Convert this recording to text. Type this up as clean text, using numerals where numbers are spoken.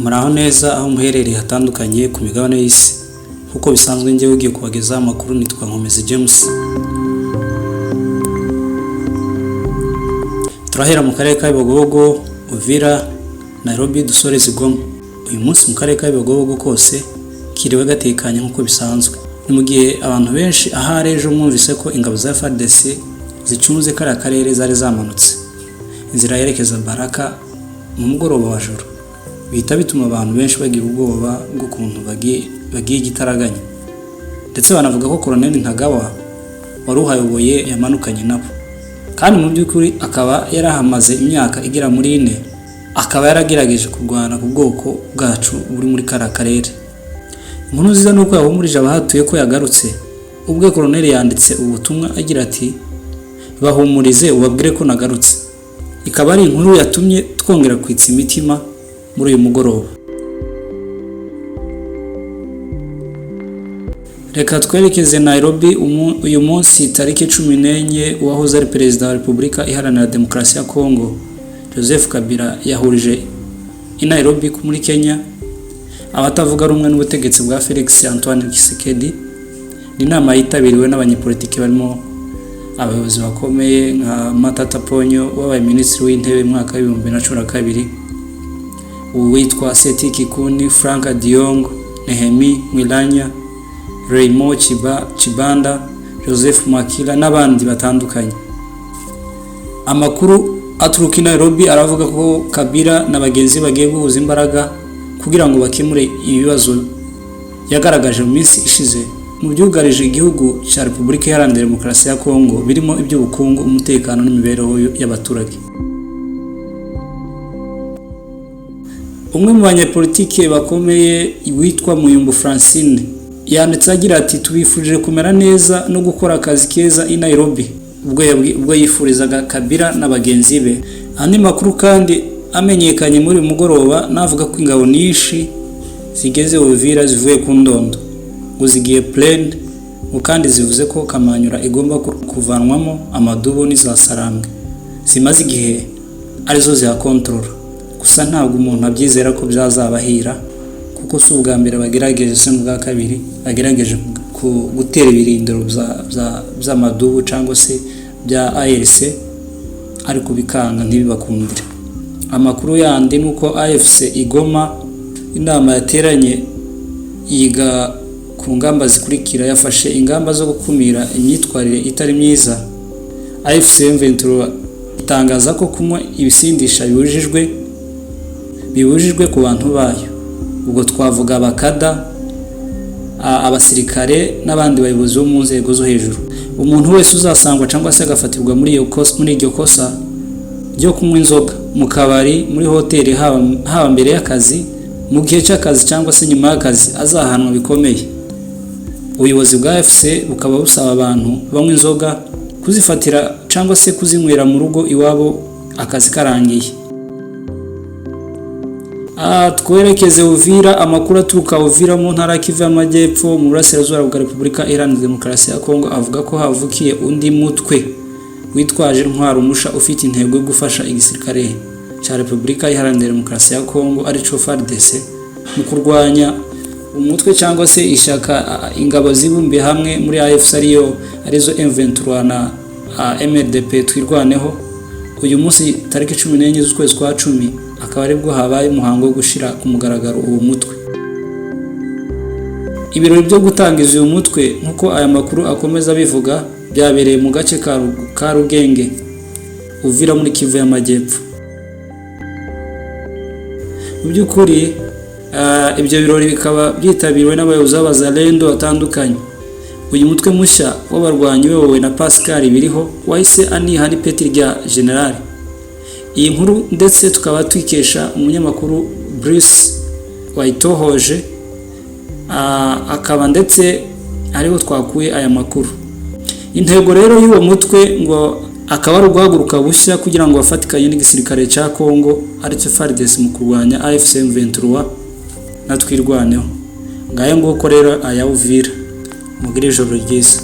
Muraho neza aho muherereye hatandukanye ku migabane y'isi. Nk'uko bisanzwe, njyewe ugiye kubagezaho amakuru nitwa Nkomezi James. Turahera mu karere ka Bibogobogo, Uvira, Nairobi, dusoreze i Goma. Uyu munsi mu karere ka Bibogobogo kose kiriwe gatekanye nk'uko bisanzwe. Ni mu gihe abantu benshi ahari ejo mwumvise ko ingabo za FARDC zicunze kariya karere zari zamanutse inzira yerekeza Baraka mu mugoroba wa joro, bihita bituma abantu benshi bagira ubwoba bw'ukuntu bagiye igitaraganya, ndetse banavuga ko Colonel Ntagawa wari uhayoboye yamanukanye nabo, kandi mu by'ukuri akaba yarahamaze imyaka igera muri 4, akaba yaragerageje kurwana ku bwoko bwacu buri muri kariya karere. Inkuru nziza ni uko yahumurije abahatuye ko yagarutse. Ubwe Colonel yanditse ubutumwa agira ati: "Bahumurize ubabwire ko nagarutse." Ikaba ari inkuru yatumye twongera kwitsa imitima muri uyu mugoroba. Reka twerekeze Nairobi. Uyu munsi tariki 14, uwahoze ari perezida wa Repubulika Iharanira Demokarasi ya Kongo Joseph Kabila yahurije i Nairobi muri Kenya abatavuga rumwe n'ubutegetsi bwa Felix Antoine Tshisekedi. Ni inama yitabiriwe n'abanyepolitiki barimo abayobozi bakomeye nka Matata Ponyo wabaye minisitiri w'intebe mu mwaka wa 2012, uwitwa Seth Kikuni, Frank Diongo, Nehemi Mwilanya, Raymond Chibanda, Joseph Makila n'abandi batandukanye. Amakuru aturuka i Nairobi aravuga ko Kabila na bagenzi be bagiye guhuza imbaraga kugira ngo bakemure ibibazo yagaragaje mu minsi ishize mu byugarije igihugu cya Repubulika Iharanira Demokarasi ya Kongo, birimo iby'ubukungu, umutekano n'imibereho y'abaturage. Umwe mu banyepolitike bakomeye witwa Muyumbu Francine yanditse agira ati: "Tubifurije kumera neza no gukora akazi keza i Nairobi," ubwo yifurizaga Kabila na bagenzi be. Andi makuru kandi amenyekanye muri uyu mugoroba navuga ko ingabo nyinshi zigeze Uvira zivuye ku Ndondo, ngo zigiye Plaine, ngo kandi zivuze ko Kamanyura igomba kuvanwamo amadubu n'iza Sarambwe zimaze igihe arizo zihakontorora. Gusa ntabwo umuntu abyizera ko byazabahira, kuko si ubwa mbere bagerageje, si n'ubwa kabiri bagerageje gutera ibirindiro by'amadubu cyangwa se bya ARC, ariko bikanga ntibibakundire. Amakuru yandi ni uko AFC Igoma inama yateranye yiga ku ngamba zikurikira: yafashe ingamba zo gukumira imyitwarire itari myiza. AFC M23 itangaza ko kunywa ibisindisha bibujijwe ku bantu bayo, ubwo twavuga abakada, abasirikare n'abandi bayobozi bo mu nzego zo hejuru. Umuntu wese uzasangwa cyangwa se agafatirwa muri iryo kosa ryo kunywa inzoga mu kabari, muri hoteli, haba mbere y'akazi, mu gihe cy'akazi cyangwa se nyuma y'akazi, azahanwa bikomeye. Ubuyobozi bwa AFC bukaba busaba abantu banywa inzoga kuzifatira cyangwa se kuzinywera mu rugo iwabo akazi karangiye. Twerekeze Uvira. Amakuru aturuka Uvira mu ntara ya Kivu y'Amajyepfo mu burasirazuba bwa Repubulika Iharanira Demokarasi ya Kongo avuga ko havukiye undi mutwe witwaje intwaro umusha ufite intego yo gufasha igisirikare cya Repubulika Iharanira Demokarasi ya Kongo arico FARDC mu kurwanya umutwe cyangwa se ishyaka ingabo zibumbiye hamwe muri AFC ariyo arizo M23 na MRDP Twirwaneho. Uyu munsi tariki 14 z'ukwezi kwa 10 akaba aribwo habaye umuhango wo gushyira ku mugaragaro uwo mutwe. Ibirori byo gutangiza uyu mutwe, nk'uko aya makuru akomeza abivuga, byabereye mu gace ka Rugenge, Uvira muri Kivu y'Amajyepfo. Mu by'ukuri ibyo birori bikaba byitabiriwe n'abayobozi b'abazalendo batandukanye. Uyu mutwe mushya w'abarwanyi uyobowe na Pascal Biriho wahise aniha n'ipeti rya general. Iyi nkuru ndetse tukaba tuyikesha umunyamakuru Bruce wayitohoje, akaba ndetse ariho twakuye aya makuru. Intego rero y'uwo mutwe ngo akaba ari uguhaguruka bushya kugira ngo bafatikanye n'igisirikare cya Congo aricyo FARDC mu kurwanya AFC M23 na Twirwaneho. Ngayo nguko rero aya Uvira. Mugire ijoro ryiza.